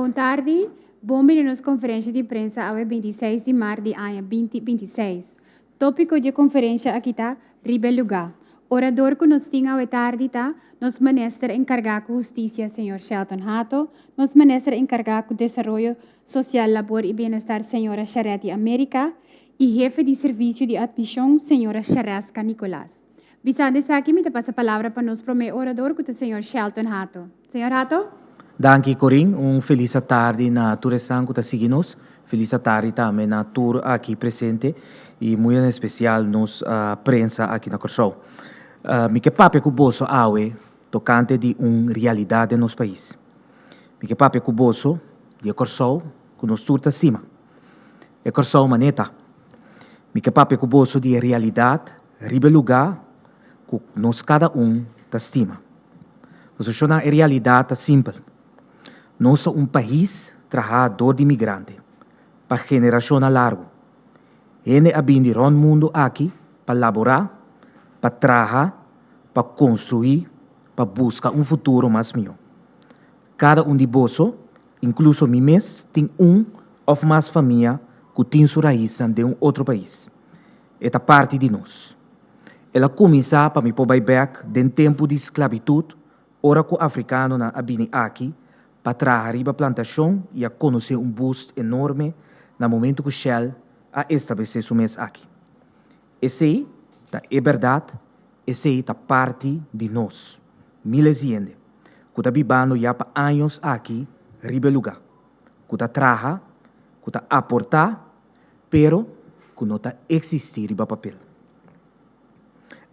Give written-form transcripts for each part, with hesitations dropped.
Bon tardi, bon bini na nos konferensia di prensa awe 26 di mart di aña 2026. Tópiko di e konferensia aki ta Riba Lugá. Orador ku nos tin awe tardi ta nos minister enkargá ku hustisia, señor Shelton Hato, nos minister enkargá ku desaroyo sosial, labor i bienestar, señora Charetti America, i hefe di servisio di atmishon, señora Shareska Nicolas. Bisando esaki, mi ta pasa palabra pa nos promé orador, ku ta señor Shelton Hato. Señor Hato? Danki, Corin. Un felis tardi na tur esnan ku ta sigui nos. Felis tardi tambe na tur aki presente i muy en espesial nos prensa aki na Kòrsou. Mi ke papia ku boso awe tokante di un realidat den nos pais. Mi ke papia ku boso di e Kòrsou ku nos tur ta stima. E Kòrsou maneta. Mi ke papia ku boso di e realidat riba e lugá ku nos kada un ta stima. Nos e realidat ta simpel. Nos ta un pais trahá dor di migrante pa generashonnan largu. Hende a bini rònt mundu aki pa laborá, pa traha, pa konstruí, pa buska un futuro mas mihó. Kada un di boso, inkluso mi mes, tin un òf mas famia ku tin su raisnan den un otro pais. E ta parti di nos. El a kuminsá pa mi por bai bèk den tempu di sklabitut, ora ku afrikanonan a bini aki pa traha riba plantashon i a konosé un boost enorme na momentu ku Shell a establesé su mes aki. Esei ta e bèrdat, esei ta parti di nos. Miles di hende ku ta bibando ya pa años aki riba e lugá, ku ta traha, ku ta aportá, pero ku no ta eksistí riba papel.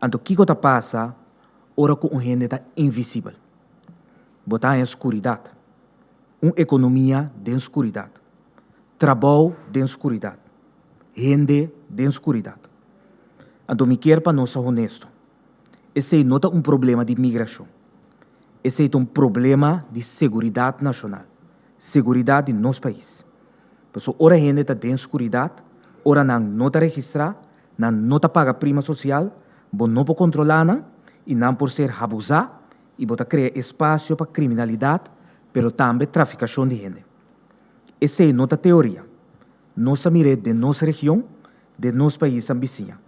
Anto kiko ta pasa ora ku un hende ta invisibel? Bo ta haña skuridat, un ekonomia den skuridat, trabou den skuridat, hende den skuridat. Anto mi kier pa nos ta honesto. Esei no ta un problema di migrashon. Esei ta un problema di seguridat nashonal, seguridat di nos pais. Pasobra ora hende ta den skuridat, ora nan no ta registrá, nan no ta paga prima sosial, bo no por kontrolá nan i nan por ser habusá i bo ta krea espasio pa kriminalidat, pero tambe trafikashon di hende. Esei no ta teoria. Nos a mir'é den nos region, den nos paisnan bisiña.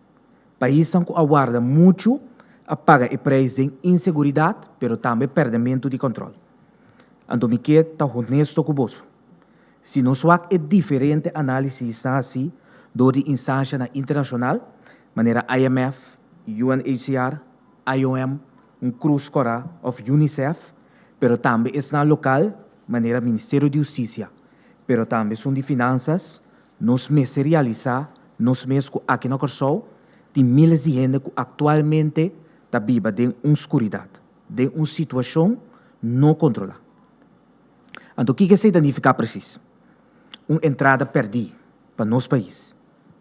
Paisnan ku a warda muchu a paga e preis den inseguridat, pero tambe pèrdèmentu di kòntròl. Anto mi ke ta honesto ku boso. Si nos wak e diferente análisisnan hasí dor di instanshanan internashonal, manera IMF, UNHCR, IOM, un Krus Kòrá òf UNICEF, pero tambe esnan lokal, manera Ministerio di Hustisia, pero tambe esun di Finansas, nos mester realisá nos mes ku aki na Kòrsou tin miles di hende ku aktualmente ta biba den un skuridat, den un situashon no kontrolá. Anto kiko esei ta nifiká presis? Un entrada pèrdí pa nos pais.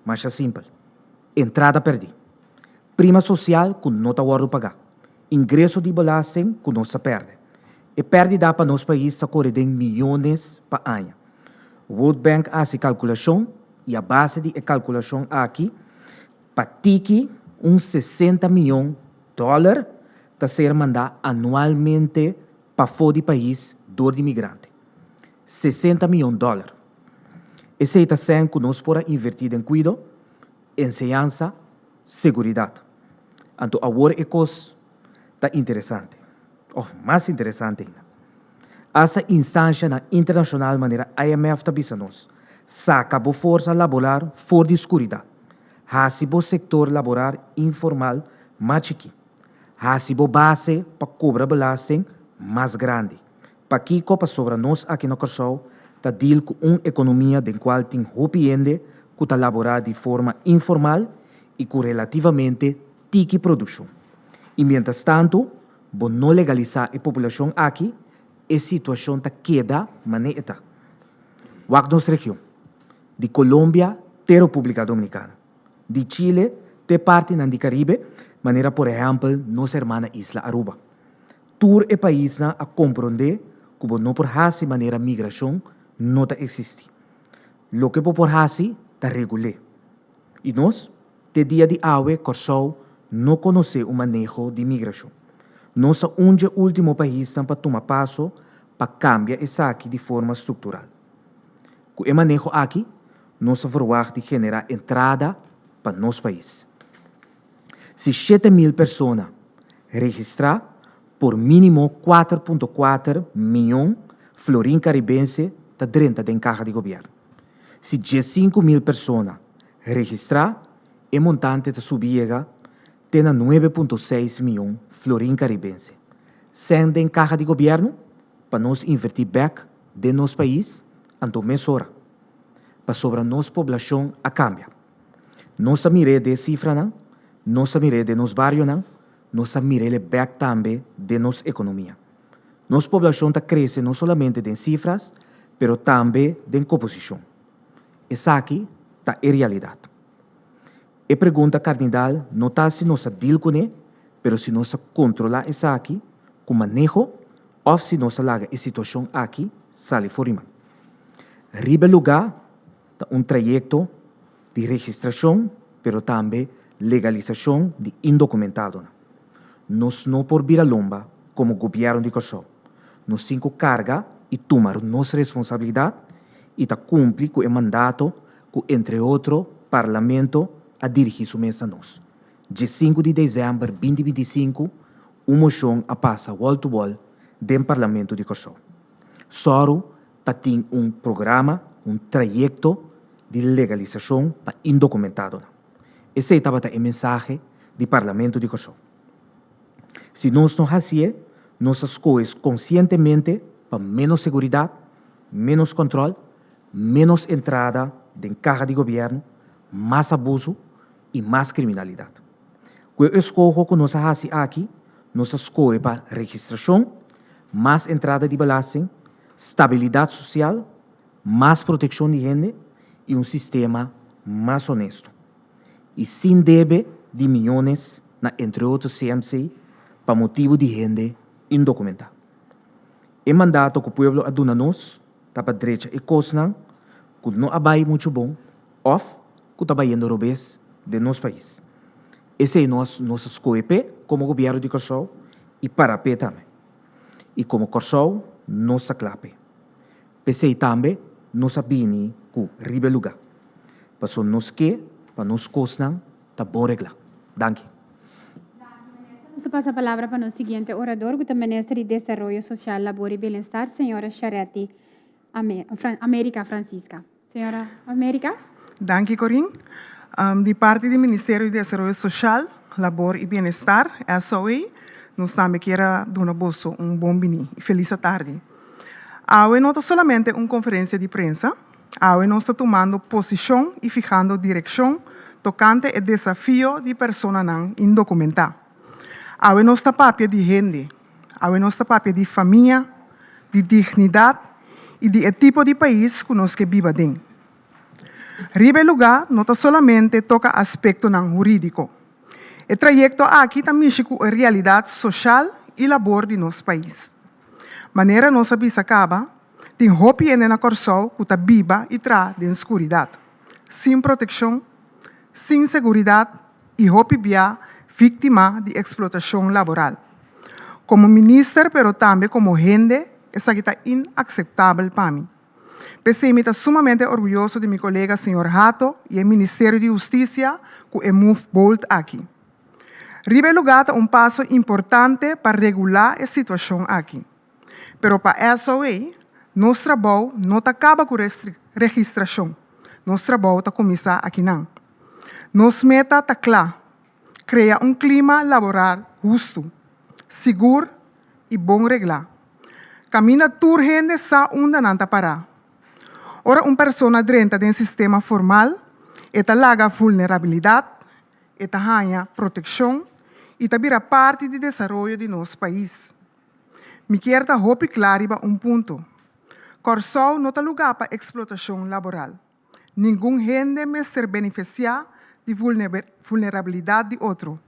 Masha simpel. Entrada pèrdí. Prima sosial ku no ta wòrdu pagá. Ingreso di belasting ku nos ta pèrdè. E pèrdida pa nos pais ta kore den miyones pa aña. World Bank a hasi kalkulashon i a base di e kalkulashon aki pa tiki un 60 miyon dòler ta ser mandá anualmente pafó di pais dor di migrante. 60 miyon dòler. Esei ta sèn ku nos por a invertí den kuido, enseñansa, seguridat. Anto awor e kos ta interesante, òf mas interesante ainda. Asta instanshanan internashonal manera IMF ta bisa nos, saka bo forsa laboral for di skuridat, hasi bo sektor laboral informal mas chikí, hasi bo base pa kobra belasting mas grandi. Pakiko? Pasobra nos aki na Kòrsou ta deal ku un ekonomia den kual tin hopi hende ku ta laborá di forma informal i ku relativamente tiki produkshon. I miéntras tantu bo no legalisá e populashon aki, e situashon ta keda manera e ta. Wak nos region, di Colombia te Repúblika Dominikana, di Chile te partinan di Karibe, manera por ehèmpel nos hermana isla Aruba. Tur e paisnan a komprondé ku bo no por hasi manera migrashon no ta eksistí. Loke bo por hasi ta regul'é. I nos, te dia di awe Kòrsou no konosé un maneho di migrashon. Nos ta un dje último paisnan pa tuma paso pa kambia esaki di forma struktural. Ku e maneho aki nos a verwagt di generá entrada pa nos pais. Si 7000 persona registrá, por mínimo 4,4 mion florin karibense ta drenta den kaha di gobièrnu. Si 15.000 persona registrá, e montante ta subi yega te na 9,6 mion florin karibense. Sèn den kaha di gobièrnu pa nos invertí bèk den nos pais, anto mesora. Pasobra nos poblashon a kambia. Nos a mir'é den sifranan, nos a mir'é den nos barionan, nos a mir'é bèk tambe den nos ekonomia. Nos poblashon ta krese no solamente den sifras, pero tambe den komposishon. Esaki ta e realidat. E pregunta kardinal no ta si nos a deal kuné, pero si nos a kontrolá esaki ku maneho òf si nos a laga e situashon aki sali for di man. Riba e lugá ta un trayekto di registrashon pero tambe legalisashon di indokumentadonan. Nos no por bira lomba komo gobièrnu di Kòrsou. Nos tin ku karga i tuma nos responsabilidat i ta kumpli ku e mandato ku entre otro Parlamento a dirigí su mes na nos. Dje 5 di desèmber 2025 un moshon a pasa wall to wall den Parlamento di Kòrsou. Sòru pa tin un programa, un trayekto di legalisashon pa indokumentadonan. Esei tabata e mensahe di Parlamento di Kòrsou. Si nos no hasié, nos a skohe konsientemente pa ménos seguridat, ménos kòntròl, ménos entrada den kaha di gobièrnu, mas abusu i mas kriminalidat. Ku e eskoho ku nos a hasi aki, nos a skohe pa registrashon, mas entrada di belasting, stabilidat sosial, mas protekshon di hende i un sistema mas honesto i sin debe di miyones na entre otro CMC pa motibu di hende indokumentá. E mandato ku pueblo a duna nos ta pa drecha e kosnan ku no a bai muchu bon òf ku ta bayendo robes den nos pais. Esei nos nos a skohe p'e komo gobièrnu di Kòrsou i para p'e tambe. I komo Kòrsou nos ta kla p'e. P'esei tambe nos a bini ku riba e lugá. Paso nos ke pa nos kosnan ta bon reglá. Danki. Nos ta pasa palabra pa nos siguiente orador ku ta Minister di Desaroyo Sosial, Labor i Bienestar, señora Charetti America Francisca. Señora America. Danki Corin. Di parti di Ministerio di Desaroyo Sosial, Labor i Bienestar, SOA, nos tambe kier a duna boso un bon bini i felis atardi. Awe no ta solamente un konferensia di prensa, awe nos ta tumando posishon i fihando direkshon tokante e desafio di personanan indokumentá. Awe nos ta papia di hende, awe nos ta papia di famia, di dignidat i di e tipo di pais ku nos ke biba den. Riba e lugá no ta solamente toka aspektonan hurídiko. E trayekto aki ta mishi ku e realidat soshal i labor di nos pais. Manera nos a bisa kaba, tin hopi hende na Kòrsou ku ta biba i traha den skuridat, sin protekshon, sin seguridat i hopi bia víktima di eksplotashon laboral. Komo minister pero tambe komo hende esaki ta inakseptabel pa mi. P'esei mi ta sumamente orguyoso di mi kolega señor Hato i e Ministerio di Hustisia ku e move bold aki. Riba e lugá ta un paso importante pa regulá e situashon aki. Pero pa SOA, nos trabou no ta kaba ku registrashon, nos trabou ta kuminsá akinan. Nos meta ta kla, krea un klima laboral hustu, sigur i bon reglá, kaminda tur hende sa unda nan ta pará. Ora un persona drenta den sistema formal, e ta laga vulnerabilidat, e ta haña protekshon i ta bira parti di desaroyo di nos pais. Mi kier ta hopi kla riba un punto, Kòrsou no ta lugá pa eksplotashon laboral. Ningun hende mester benefisiá di vulnerabilidat di otro.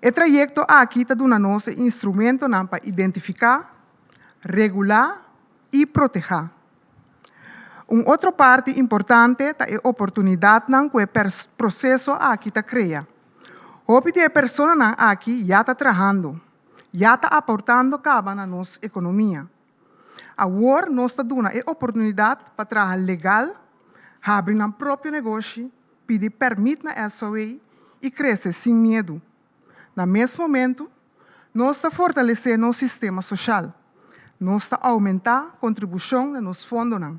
E trayekto aki ta duna nos e instrumentonan pa identifiká, regulá i protehá. Un otro parti importante ta e oportunidatnan ku e proseso aki ta krea. Hopi di e personanan aki ya ta trahando, ya ta aportando kaba na nos ekonomia. Awor nos ta duna e oportunidat pa traha legal, habri nan propio negoshi, pidi pèrmit na SOA i krese sin miedu. Na mes momentu, nos ta fortalesé nos sistema soshal, nos ta oumentá kontribushon na nos fondonan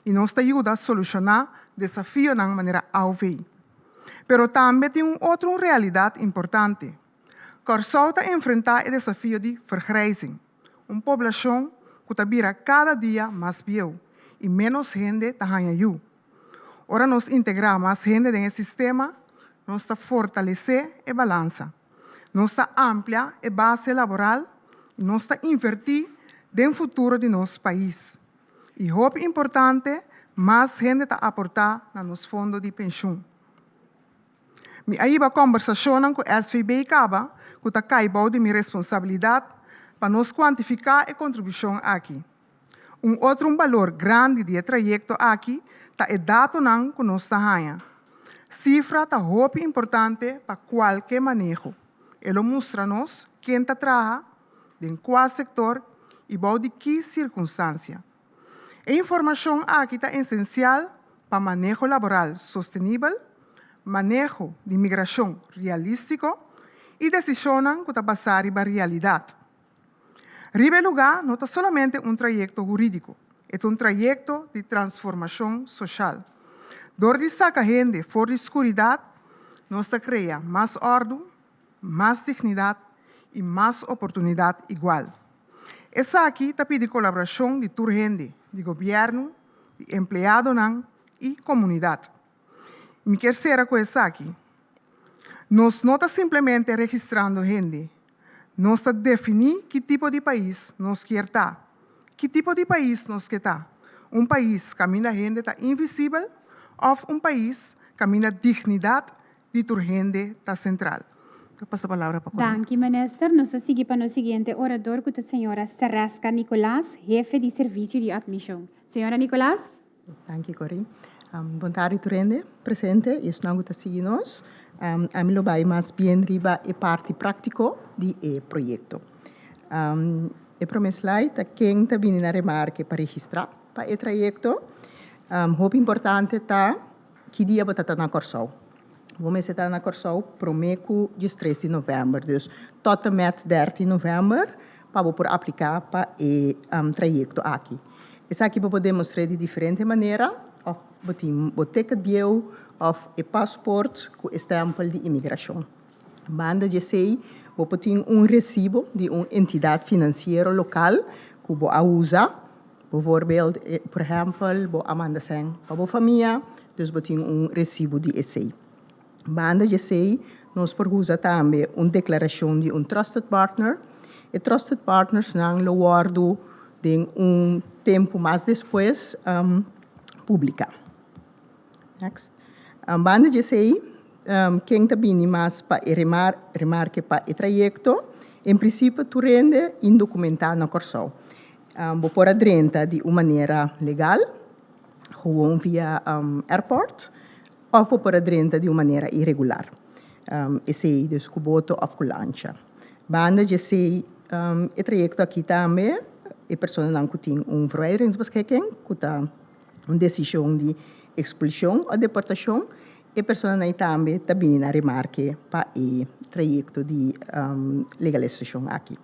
i nos ta yuda solushoná desafionan manera AOV. Pero tambe tin un otro un realidat importante. Kòrsou ta enfrentá e desafio di vergrijzing, un poblashon ku ta bira kada dia mas bieu i ménos hende ta haña yu. Ora nos integrá mas hende den e sistema, nos ta fortalesé e balansa, nos ta amplia e base laboral i nos ta invertí den futuro di nos pais. I hopi importante, mas hende ta aportá na nos fondo di penshun. Mi a hiba kòmbersashonnan ku SVB kaba ku ta kai bou di mi responsabilidat pa nos kuantifiká e kontribushon aki. Un otro un balor grandi di e trayekto aki ta e datonan ku nos ta haña. Sifra ta hopi importante pa kualke maneho. E lo mustra nos ken ta traha, den kua sektor i bou di ki sirkunstansia. E informashon aki ta esensial pa maneho laboral sostenibel, maneho di migrashon realístiko i desishonnan ku ta basá riba realidat. Riba e lugá no ta solamente un trayekto hurídiko, e ta un trayekto di transformashon soshal. Dor di saka hende for di skuridat, nos ta krea mas òrdu, mas dignidat i mas oportunidat igual. Esaki ta pidi kolaborashon di tur hende, di gobièrnu, di empleadonan i komunidat. Mi kier sera ku esaki, Nos no ta simplemente registrando hende, nos ta definí ki tipo di pais nos kier ta. Ki tipo di pais nos ke ta? Un pais kaminda hende ta invisibel òf un pais kaminda dignidat di tur hende ta sentral? Ta pasa palabra pa Corina. Danki Minister. Nos ta sigui pa nos siguiente orador ku ta señora Sareska Nicolaas, hefe di Servisio di Atmishon. Señora Nicolaas. Danki Corrie. Bon tardi tur hende presente y esnan cu ta sigui nos. Ami lo bay mas bien riba e parti practico di e proyecto. E prome slide ta ken ta bini na remarke pa registra pa e trayecto. Hopi importante ta ki dia bo ta ta na Corsou. Bo mester ta na Corsou prome cu diestres di november, dus tot en met dertien november pa bo por aplica pa e trayecto aki. Esaki bo por demostr'é di diferente manera, òf bo tin bo ticket bieu òf e pasport ku e stèmpel di imigrashon. Banda di esei, bo por tin un resibo di un entidat finansiero lokal ku bo a usa. Bijvoorbeeld, por ehèmpel, bo a manda sèn pa bo famia, dus bo tin un resibo di esei. Banda di esei, nos por usa tambe un deklarashon di un trusted partner. E trusted partnersnan lo wòrdu den un tempu mas despues publiká. Next. Banda di esei, ken ta bini mas pa e remarke pa e trayekto? En prinsipio tur hende indokumentá na Kòrsou. Bo por a drenta di un manera legal, gewoon via airport, Òf bo por a drenta di un manera iregular, esei dus ku boto òf ku lancha. Banda di esei e trayekto aki tambe e personanan ku tin un verwijderingsbeschikking, ku ta un desishon di ekspulshon òf deportashon, e personanan ei tambe ta bini na remarke pa e trayekto di legalisashon aki.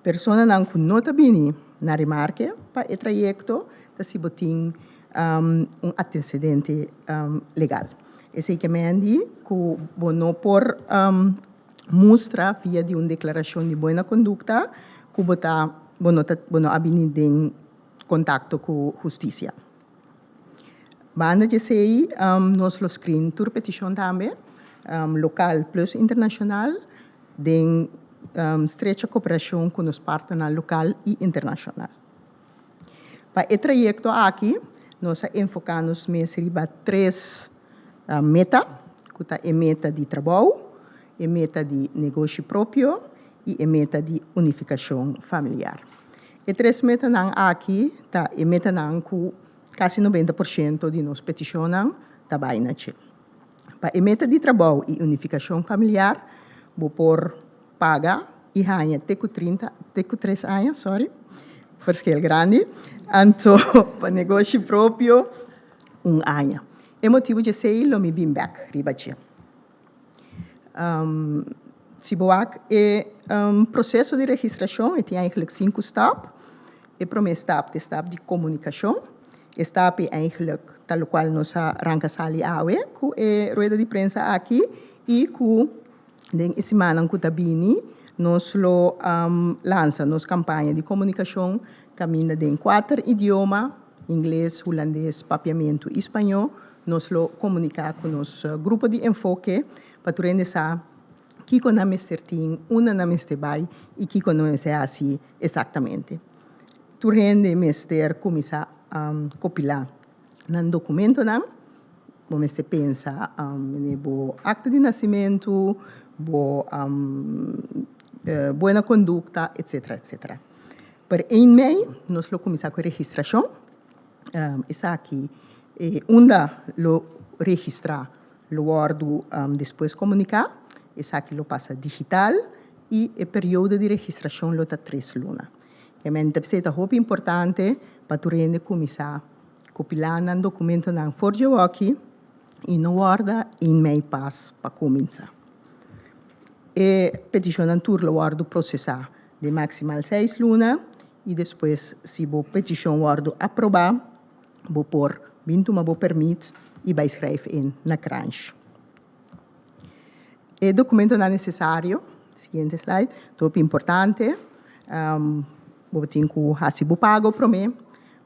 Personanan ku no ta bini na remarke pa e trayekto ta si bo tin un antesedente legal. Esei ke men di ku bo no por mustra via di un deklarashon di buena kondukta ku bo ta bo no ta bo no a bini den kontakto ku hustisia. Banda di esei nos lo screen tur petishon tambe, lokal plus internashonal. Den strecha koperashon ku nos partnernan lokal i internashonal. Pa e trayekto aki nos a enfoká nos mes riba tres meta, ku ta e meta di trabou, e meta di negoshi propio i e meta di unifikashon familiar. E tres metanan aki ta e metanan ku kasi 90% di nos petishonnan ta bai na dje. Pa e meta di trabou i unifikashon familiar bo por paga i haña te ku trinta te ku tres aña sorry. Verschil grandi. Anto pa negoshi propio un aña. E motibu dje esei lo mi bin bek riba dje. Si bo wak e proseso di registrashon e tin eigenlijk sinku stap. E promé stap ta e stap di komunikashon. E stap ei eigenlijk ta lokual nos a ranka sali awe ku e rueda di prensa aki i ku den e simannan ku ta bini nos lo lansa nos kampaña di komunikashon kaminda den kuater idioma, ingles, hulandes, papiamentu i spañó, nos lo komuniká ku nos grupo di enfoke pa tur hende sa kiko nan mester tin, unda nan mester bai i kiko nan mester hasi esaktamente. Tur hende mester kuminsá kopilá nan dokumentonan. Bo mester pensa mene bo akta di nasimentu, bo buena kondukta, etsetera, etsetera. Per ein mei nos lo kuminsá ku e registrashon. Esaki e unda lo registrá lo wòrdu despues komuniká. Esaki lo pasa digital i e periodo di registrashon lo ta tres luna. Realmente p'esei ta hopi importante pa tur hende kuminsá kopilá nan dokumentonan for dje wòki i no wòrda ein mei pas pa kuminsá. E petishonnan tur lo wòrdu prosesá den maksimal seis luna i despues si bo petishon wòrdu aprobá bo por bin tuma bo pèrmit i bai skrijf in na Kranj. E dokumentonan nesesario, siguiente slide, ta hopi importante. Bo tin ku hasi bo pago promé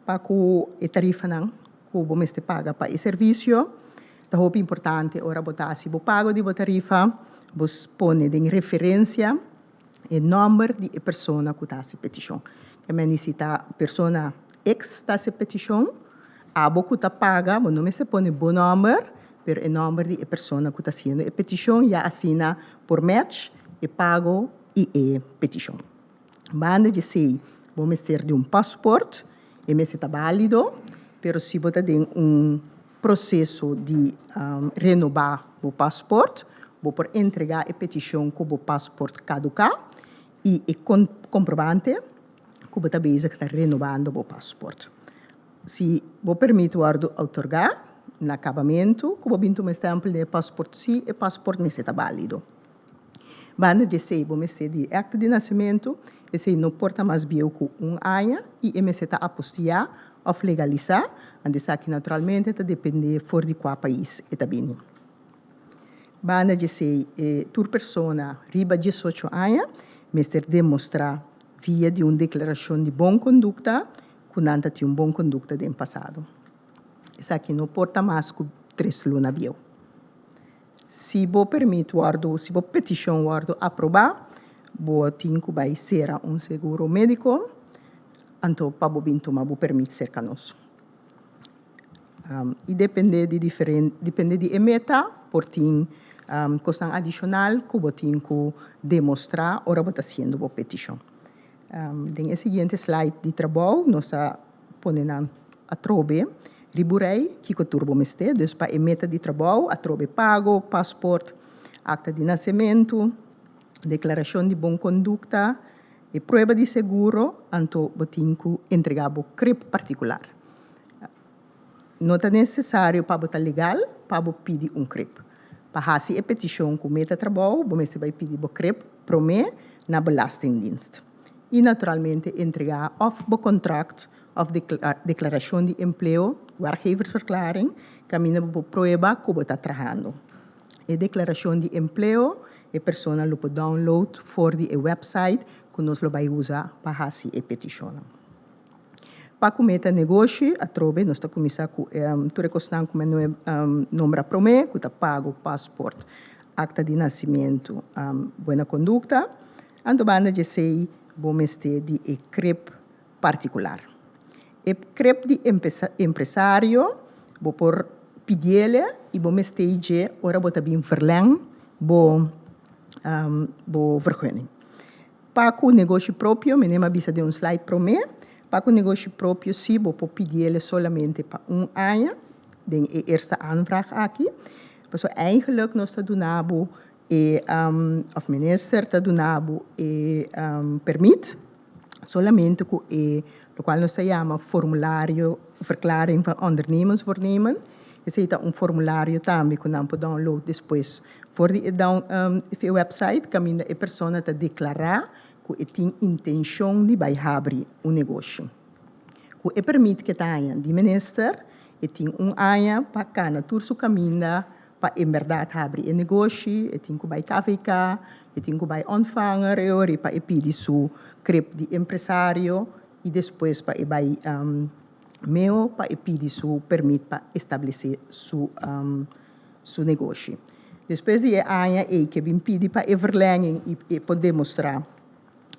pa ku e tarifanan ku bo mester paga pa e servisio. Ta hopi importante ora bo ta hasi bo pago di bo tarifa, bo pone den referensia e nòmber di e persona ku ta hasi petishon. Ke men di si ta persona X ta hasi petishon, abo ku ta paga bo no mester pone bo nòmber, pero e nòmber di e persona ku ta hasiendo e petishon ya asina por match e pago i e petishon. Banda di esei bo mester di un pasport, e mester ta bálido, pero si bo ta den un proseso di renobá bo pasport, bo por entregá e petishon ku bo pasport kaduká i e komprobante ku bo ta bezig ta renobando bo pasport. Si bo permit wòrdu otorgá na kabamentu ku bo bin tuma e stèmpel den e pasport si e pasport mester ta bálido. Banda di esei bo mester di e akta di nasimentu, esei no por ta mas bieu ku un aña i e mester ta apostillá òf legalisá, anto esaki naturalmente ta dependé for di kua pais e ta bini. Banda di esei e tur persona riba diesocho aña mester demostrá via di un deklarashon di bon kondukta ku nan ta tin un bon kondukta den pasado. Esaki no por ta mas ku tres luna bieu. Si bo permit wòrdu, si bo petishon wòrdu aprobá, bo tin ku bai sera un seguro médiko, anto pa bo bin tuma bo permit serka nos. I dependé di diferente, dependé di e meta, por tin kosnan adishonal ku bo tin ku demostrá ora bo ta hasiendo bo petishon. Den e siguiente slide di trabou nos a pone nan atrobe riba un rei kiko tur bo mester. Dus pa e meta di trabou atrobe pago, pasport, akta di nasementu, deklarashon di bon kondukta, e prueba di seguro, anto bo tin ku entregá bo krip partikular. No ta nesesario pa bo ta legal pa bo pidi un krip. Pa hasi e petishon ku meta trabou bo mester bai pidi bo krip promé na Belastingdienst i naturalmente entregá òf bo kontrakt òf deklarashon di empleo, werkgeversverklaring, kaminda bo por prueba ku bo ta trahando. E deklarashon di empleo e persona lo por download for di e wèpsait ku nos lo bai usa pa hasi e petishonnan. Pa ku meta negoshi, atrobe nos ta kuminsá ku tur e kosnan ku mi a nombra promé, ku ta pago, pasport, akta di nasimentu, buena kondukta. Anto banda di esei bo mester di e krep partikular. E krep di empresario bo por pidiele i bo mester dje ora bo ta bin verlèng bo bo vergunning. Pa ku negoshi propio, mi nem a bisa den un slide promé, pa ku negoshi propio si bo por pidiele solamente pa un aña den e eerste aanvraag aki. Pasobra eigenlijk nos ta duna bo e, òf minister ta duna bo e permit. Solamente ku e lokual nos ta yama formulario verklaring van ondernemersvoornemen. Esei ta un formulario tambe ku nan por download despues for di e down e website kaminda e persona ta deklará ku e tin intenshon di bai habri un negoshi. Ku e permit ke ta haña di minister e tin un aña pa kana tur su kaminda pa en bèrdat habri e negoshi, e tin ku bai KVK, e tin ku bai Ontvanger e ora pa e pidi su krep di empresario i despues pa e bai meo pa e pidi su permit pa establesé su su negoshi. Despues di e aña ei ke bin pidi pa e verlenging i e por demostrá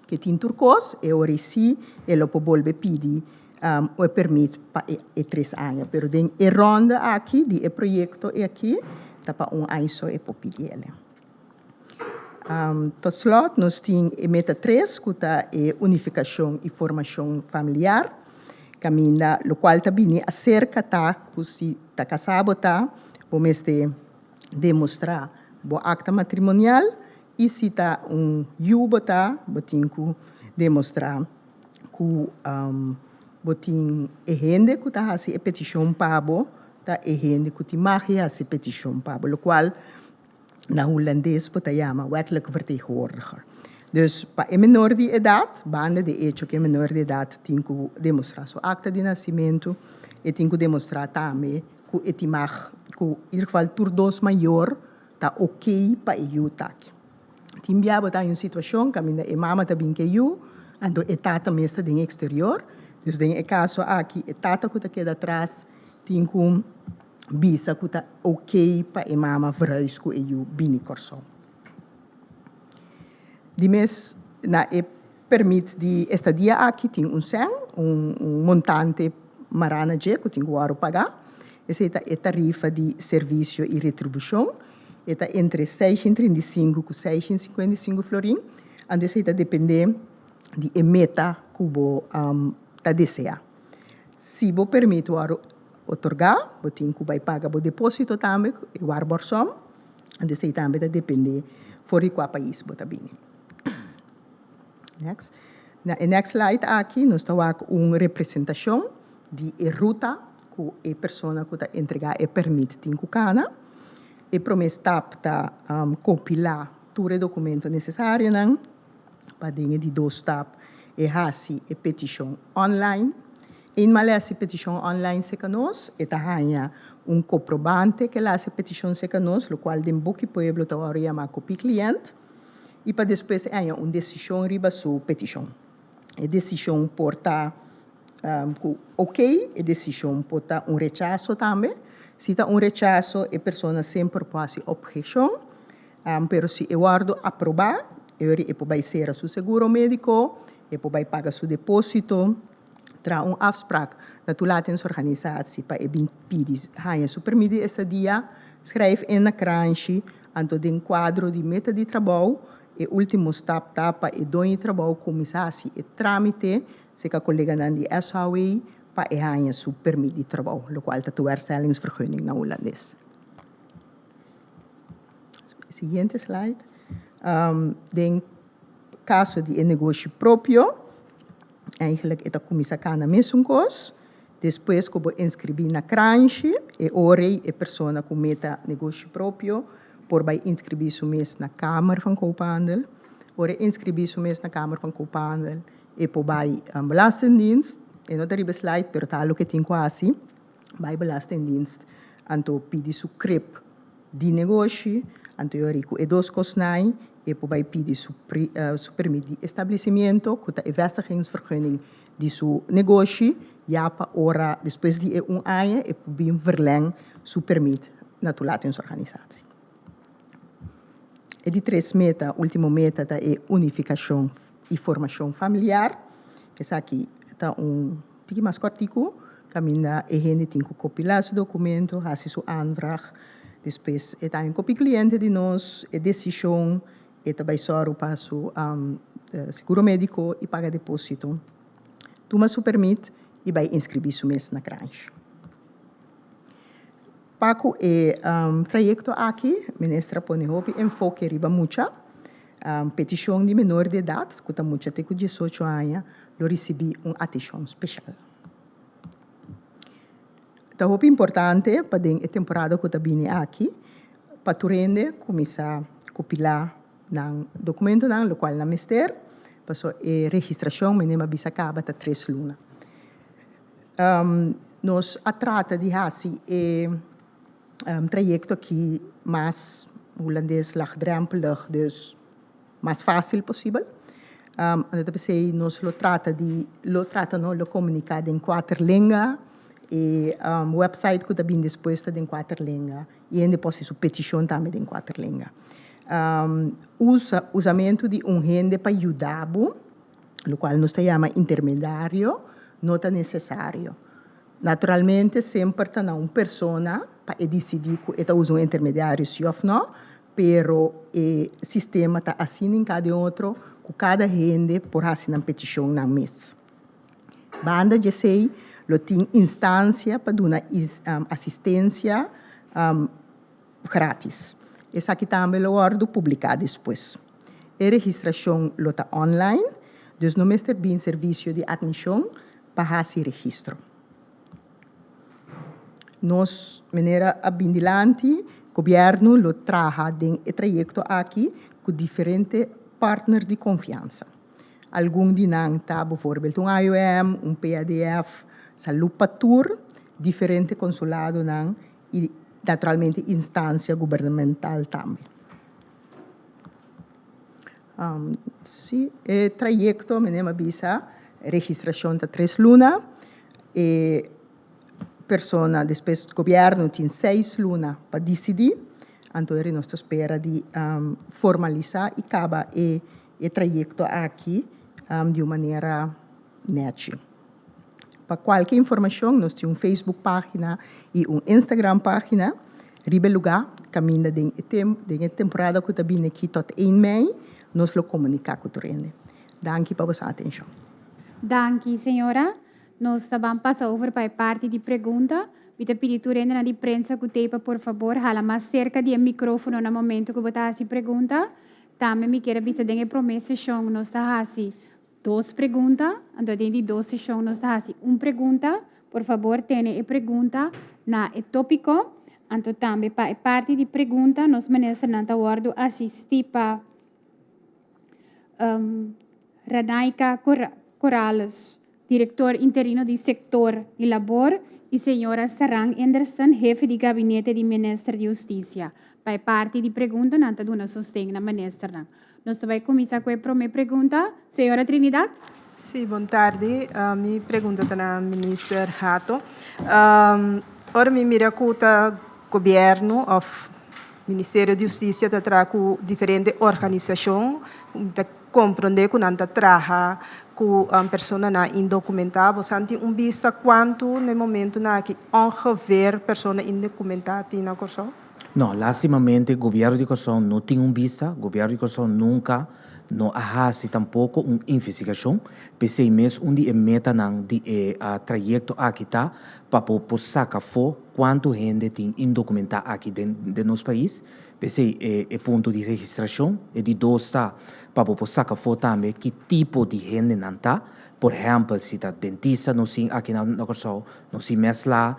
ke tin tur kos, e ora ei sí e lo por bolbe pidi e permit pa e tres aña. Pero den e ronda aki di e proyekto aki ta pa un aña so e por pidi el. Tot slot nos tin e meta tres ku ta e unifikashon i formashon familiar, kaminda lokual ta bini aserka ta ku si ta kasá bo ta, bo mester demostrá bo akta matrimonial i si ta un yu bo ta, bo tin ku demostrá ku bo tin e hende ku ta hasi e petishon pa bo ta e hende ku tin mag di hasi petishon pa bo, lokual na hulandes bo ta yama wettelijk vertegenwoordiger. Dus pa e menor di edat, banda di echo ku e menor di edat tin ku demostrá su akta di nasimentu, e tin ku demostrá tambe ku e tin mag, ku in ieder geval tur dos mayor ta oké pa e yu ta aki. Tin bia bo ta haña un situashon kaminda e mama ta bin ku e yu, anto e tata mes ta den eksterior. Dus den e kaso aki e tata ku ta keda atras tin ku bisa ku ta oké pa e mama verhuis ku e yu bini Kòrsou. Di mes na e pèrmit di estadia aki tin un sèn, un montante mará na dje ku tin ku wòrdu pagá. Esei ta e tarifa di servisio i retribushon. E ta entre 635 ku 655 florin. Anto esei ta dependé di e meta ku bo ta deseá. Si bo pèrmit wòrdu otorgá, bo tin ku bai paga bo depósito tambe, e waarborgsom. Anto esei tambe ta dependé for di kua pais bo ta bini. Next. Na e next slide aki nos ta wak un representashon di e ruta ku e persona ku ta entregá e pèrmit tin ku kana. E promé stap ta kompilá tur e dokumento nesesarionan. Pa den e di dos stap e hasi e petishon online. Eenmaal e hasi petishon online serka nos, e ta haña un koprobante ku el a hasi e petishon serka nos, lokual den Boki Pueblo ta wòrdu yamá kopie kliènt, i pa despues e haña un desishon riba su petishon. E desishon por ta ku okey, e desishon por ta un rechaso tambe. Si ta un rechaso, e persona semper por hasi opheshon, pero si e wòrdu aprobá, e ora e por bai sera su seguro médiko, e por bai paga su depósito. Traha un afsprak na toelatingsorganisatie pa e bin pidi haña su permit di estadia, schrijf in na kranshi, anto den kuadro di meta di trabou, e ultimo stap ta pa e doño di trabou kuminsá hasi e trámite serka koleganan di SHW pa e haña su permit di trabou, lokual ta toeherstellingsvergunning na hulandes. Siguiente slide. Den kaso di e negoshi propio, Eigenlijk e ta kuminsá kana mesun kos. Despues ku bo inskribí na Kranshi, e ora ei e persona ku meta negoshi propio por bai inskribí su mes na Kamer van Koophandel. Ora e inskribí su mes na Kamer van Koophandel, e por bai Belastingdienst, e no ta riba e slide pero ta loke e tin ku hasi, bai Belastingdienst anto pidi su krep di negoshi, anto e ora ei ku e dos kosnan ei e por bai pidi su su permit di establecimiento ku ta e vestigingsvergunning di su negoshi ya pa ora despues di e un aña e por bin verleng su permit na toelatingsorganisatie. E di tres meta, ultimo meta ta e unifikashon i formashon familiar. Esaki ta un tiki mas kòrtiku, kaminda e hende tin ku kopilá su dokumento, hasi su aanvraag, despues e ta un kopi kliente di nos, e desishon, e ta bai sòru pa su seguro médiko i paga depósito, tuma su pèrmit i bai inskribí su mes na Kranshi. Pa ku e trayekto aki, minister a pone hopi enfoke riba mucha. Petishon di menor di edat ku ta mucha te ku diesocho aña lo risibí un atishon speshal. Ta hopi importante pa den e temporada ku ta bini aki pa tur hende kuminsá kopilá nan dokumentonan lokual nan mester pasobra e registrashon menen a bisa kaba ta tres luna. Nos a trata di hasi e trayekto aki mas hulandes laagdrempelig dus mas fásil posibel. Anto ta p'esei nos lo trata di lo trata no lo komuniká den kuater lenga e wèpsait ku ta bini despues ta den kuater lenga i hende por hasi su petishon tambe den kuater lenga. Usa usamentu di un hende pa yuda bo lokual nos ta yama intermediario no ta nesesario. Naturalmente semper ta na un persona pa e disidí ku e ta usa un intermediario si òf nò, pero e sistema ta asina hinká den otro ku kada hende por hasi nan petishon nan mes. Banda di esei lo tin instansia pa duna asistensia gratis. Esaki tambe lo wòrdu publiká despues. E registrashon lo ta online, dus no mester bin servisio di atmishon pa hasi registro. Nos manera a bin dilanti, gobièrnu lo traha den e trayekto aki ku diferente partner di konfiansa. Algun di nan ta bovoorbeeld un IOM, un PADF, Salú pa Tur, diferente konsuladonan i naturalmente instansia gubernamental tambe. Sí, e trayekto meneer a bisa, registrashon ta tres luna, e persona despues gobièrnu tin seis luna pa disidí, anto eri nos ta spera di formalisá i kaba e trayekto aki di un manera nèchi. Pa kualke informashon nos tin un Facebook página i un Instagram página riba e lugá kaminda den e den e temporada ku ta bini aki tot ein mei nos lo komuniká ku tur hende. Danki pa boso atenshon. Danki señora. Nos ta ban pasa over pa e parti di pregunta. Mi ta pidi tur hendenan di prensa ku tei pa por fabor hala mas serka di e mikrofono na momento ku bo ta hasi pregunta. Tambe mi kier a bisa den e prome seshon nos ta hasi Dos pregunta, anto den di dos seshon nos ta hasi un pregunta. Por fabor tene e pregunta na e tópiko. Anto tambe pa e parti di pregunta nos ministernan ta wòrdu asistí pa Ranaika Corrales, direktor interino di sektor di labor, i señora Saran Enderson, hefe di gabinete di minister di hustisia. Pa e parti di pregunta nan ta duna sosten na ministernan. Nos ta bai kuminsá ku e promé pregunta. Señora Trinidad. Sí, bon tardi. Mi pregunta ta na Minister Hato. Ora mi mira ku ta gobièrnu òf Ministerio di Hustisia ta traha ku diferente organisashon, mi ta komprondé ku nan ta traha ku personanan indokumentá. Bosan tin un bista kuantu na e momentunan aki ongeveer persona indokumentá tin na Kòrsou? No, lastimamente Gobierno di Kòrsou no tin un bista, Gobierno di Kòrsou nunka no a hasi tampoko un investigashon, p'esei mes un di e metanan di e trayekto aki ta pa por por saka afó kuantu hende tin indokumentá aki den den nos pais, p'esei e e punto di registrashon, e di dos ta pa bo por saka afó tambe ki tipo di hendenan ta, Por ehèmpel, si ta dentista nos tin aki na Kòrsou, nos tin mèslá,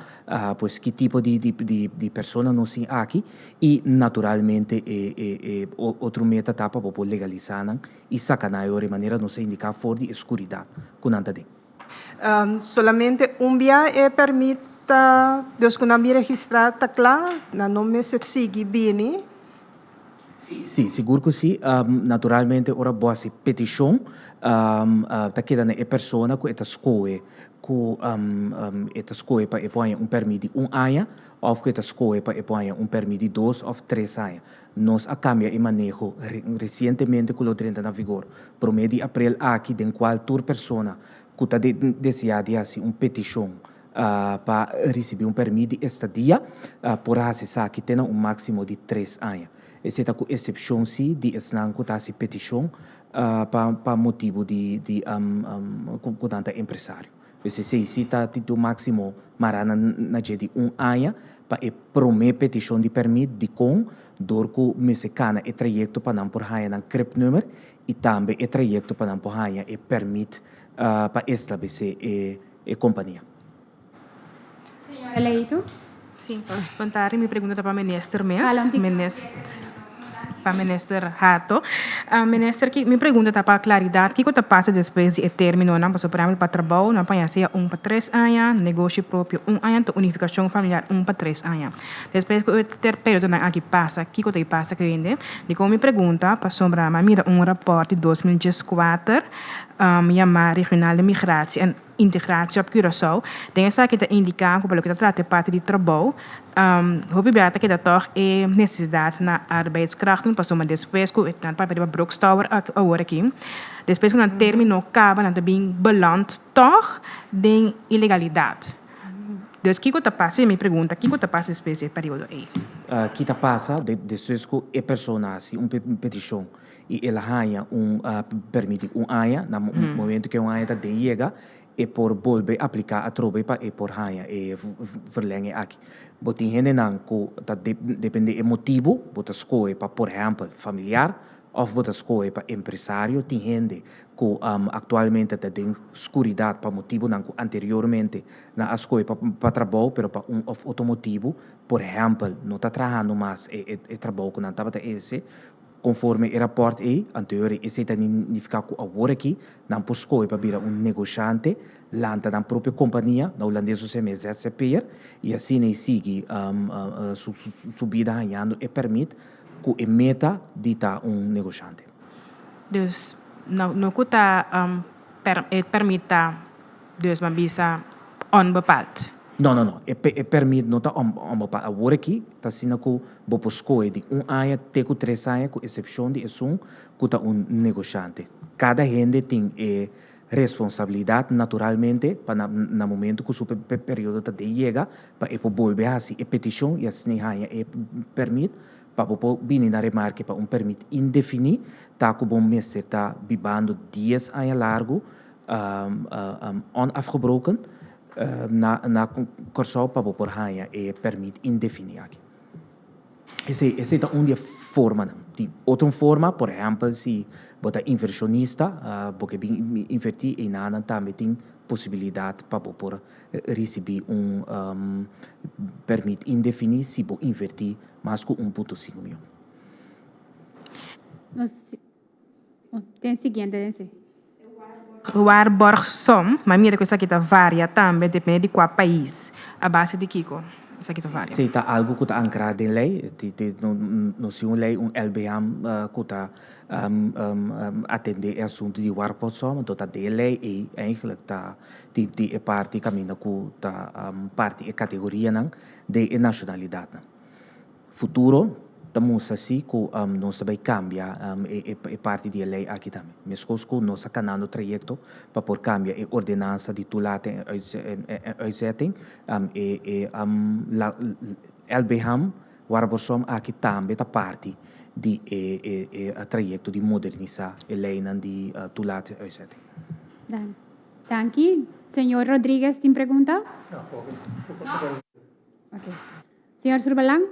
pues ki tipo di di persona nos tin aki i naturalmente e e e otro meta ta pa bo por legalisá nan i saka nan e ora e manera nos a indiká for di e skuridat ku nan ta den. Solamente un bia e pèrmit ta, dus ku nan bin registrá ta kla, nan no mester sigui bini. Sí, sigur ku sí. Naturalmente ora bo hasi petishon ta keda na e persona ku e ta skohe ku e ta skohe pa e por haña un pèrmit di un aña òf ku e ta skohe pa e por haña un pèrmit di dos òf tres aña. Nos a kambia e maneho resientemente ku lo drenta na vigor promé di aprel aki den kual tur persona ku ta deseá di hasi un petishon Pa risibí un pèrmit di estadia por hasi esaki te na un máksimo di tres aña. Esei ta ku esepshon sí di esnan ku ta hasi petishon pa pa motibu di di ku nan ta empresario. Pues esei si ta tito máksimo mará na na dje di un aña pa e promé petishon di pèrmit dikon dor ku mester kana e trayekto pa nan por haña nan cribnummer i tambe e trayekto pa nan por haña e pèrmit pa establesé e e kompania. Señora Leito. Sí, bon tardi. Mi pregunta ta pa minister mes, minis pa minister Hato. Minister, mi pregunta ta pa claridad, kico ta pasa despues di e terminonan? Pasobra por ehempel pa trabou nan paña sea un pa tres aña, negoshi propio un aña, anto unificacion familiar un pa tres aña. Despues cu e periodonan aki pasa, kico ta pasa cu hende? Dicon mi pregunta? Pasobra mi a mira un rapport di 2014 yama Regionale Migratie en Integratie op Curaçao. Den esaki ta indiká ku pa loke ta trata e parti di trabou, hopi bia ta keda tòg e nesesidat na arbeidskrachten pasobra despues ku nan papia riba Brooks Tower awor aki, despues ku nan término kaba nan ta bin beland tòg den ilegalidat. Dus kiko ta pasa? Mi pregunta, kiko ta pasa despues di e periodo ei? Ki ta pasa despues ku e persona hasi un petishon i el a haña un permit di un aña, na momento ku e un aña ta den yega, e por bolbe apliká atrobe pa e por haña e verlenging aki. Bo tin hendenan ku ta depende e motibu, bo ta skohe pa por ehèmpel familiar òf bo ta skohe pa empresario. Tin hende ku aktualmente ta den skuridat pa motibunan ku anteriormente nan a skohe pa trabou, pero pa un òf otro motibu, por ehèmpel no ta trahando mas e trabou ku nan tabata eherse. Konforme e rapòrt ei, anterior esei ta nifiká ku awor aki nan por skohe pa bira un negoshante, lanta nan propio kompania, na hulandes nos yama e zzp'er, i asina ei sigui su bida hañando e pèrmit ku e meta di ta un negoshante. Dus no ku ta e pèrmit ta dus ban bisa onbepaald. No, no, no. E e permit no ta onbepaald. Awor aki ta asina ku bo por skohe di un aña te ku tres aña ku esepshon di esun ku ta un negoshante. Kada hende tin e responsabilidat naturalmente pa na na momento ku su periodo ta den yega pa e por bolbe hasi e petishon i asina e haña e permit pa bo por bini na remarke pa un permit indefiní ta ku bo mester ta bibando dies aña largu onafgebroken na na Kòrsou pa bo por haña e pèrmit indefiní aki. Esei esei ta un di e formanan. Tin otro forma, por ehèmpel si bo ta invershonista, bo ke bin invertí einanan tambe tin posibilidat pa bo por risibí un pèrmit indefiní si bo invertí mas ku un punto sinku mion. Nos Ten siguiente den si. Waarborgsom, ma mira ku esaki ta varia tambe depende di kua pais. A base di kiko esaki ta varia? Si ta algu ku ta ankrá den lei, nos tin un lei, un LBH ku ta atendé e asuntu di waarborgsom, anto ta den e lei ei eigenlijk ta tin e parti kaminda ku ta parti e kategorianan den e nashonalidatnan. Futuro ta mustra si ku nos ta bai kambia e parti di e lei aki tambe. Meskos ku nos ta kanando trayekto pa por kambia e ordenansa di toelating en uitzetting, e LBHAM, Waarborgsom aki tambe ta parti di e trayekto di modernisá e leinan di toelating en uitzetting. Danki. Señor Rodriguez tin pregunta? Ok. Señor Surbalan.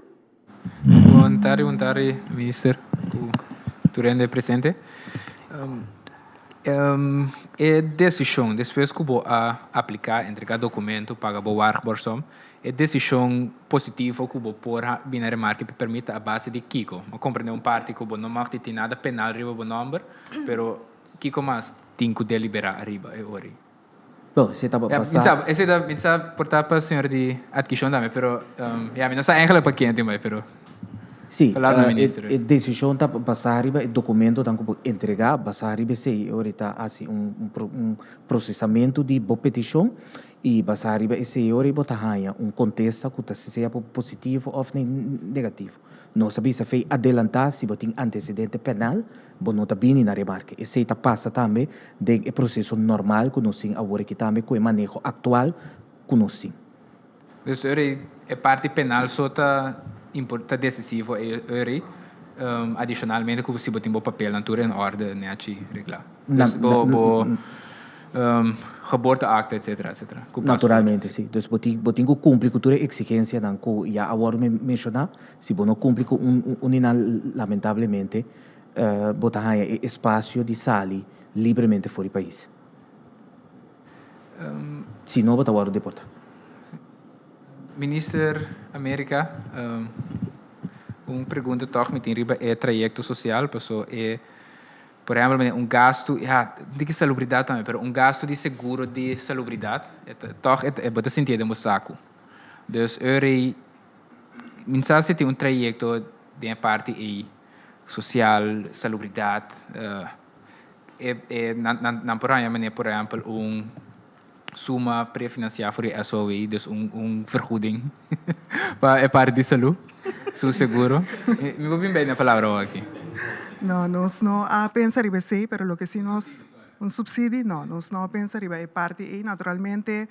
Bon tardi, bon tardi minister ku tur hende presente. E desishon despues ku bo a apliká, entregá dokumento, paga bo waarborgsom, e desishon positivo ku bo por bini a remarke pa permit ta a base di kiko? Mi a komprendé un parti ku bo no mag di tin nada penal riba bo nòmber, pero kiko mas tin ku deliberá ariba e ora ei? Bo, esei ta Ya, pasá. mi sa, esei ta, mi sa por ta pa señor di adkishon tambe, pero, ya, mi no sa eigenlijk pa ken tin bai, pero Sí, palabra na e, minister. e desishon ta basá riba e dokumentonan ku bo entregá, basá riba esei e ora ta hasi un, un pro, un prosesamentu di bo petishon i basá riba esei e ora bo ta haña un kontesta ku ta sea positivo òf negativo. Nos a bisa fei adelantá si bo tin antesedente penal, bo no ta bini na remarke. Esei ta pasa tambe den e proseso normal ku nos tin awor aki tambe ku e maneho aktual ku nos tin. Dus ora e parti penal so ta ta desisivo e ora adishonalmente ku si bo tin bo papelnan tur en orde nechi reglá. Dus bo bo. Geboorteakte, etcétera, etcétera. Ku paspoort. Naturalmente, sí. Dus bo tin, bo tin ku kumpli ku tur e eksigensianan ku ya a wòrdu menshoná. Si bo no kumpli ku un, un di nan, lamentablemente, bo ta haña e espasio di sali libremente for di pais. Si no, bo ta wòrdu deportá. Minister America, un pregunta tòg mi tin riba e trayekto sosial, paso e, por ehempel, manera un gastu, ya, di ki salubridat tambe, pero un gastu di seguro di salubridat, e ta tòg e bo ta sintié den bo saku. Dus ora ei, mi no sa si tin un trayekto den e parti ei, sosial, salubridat, e e nan nan nan por haña manera por ehempel un suma prefinansiá for di SOW, dus un un vergoeding pa e parti di salú, su seguro. Mi por bin bei na palabra awor aki. No, nos no a pensa riba esei, pero loke si nos, un subsidi? No, nos no a pensa riba e parti ei. Naturalmente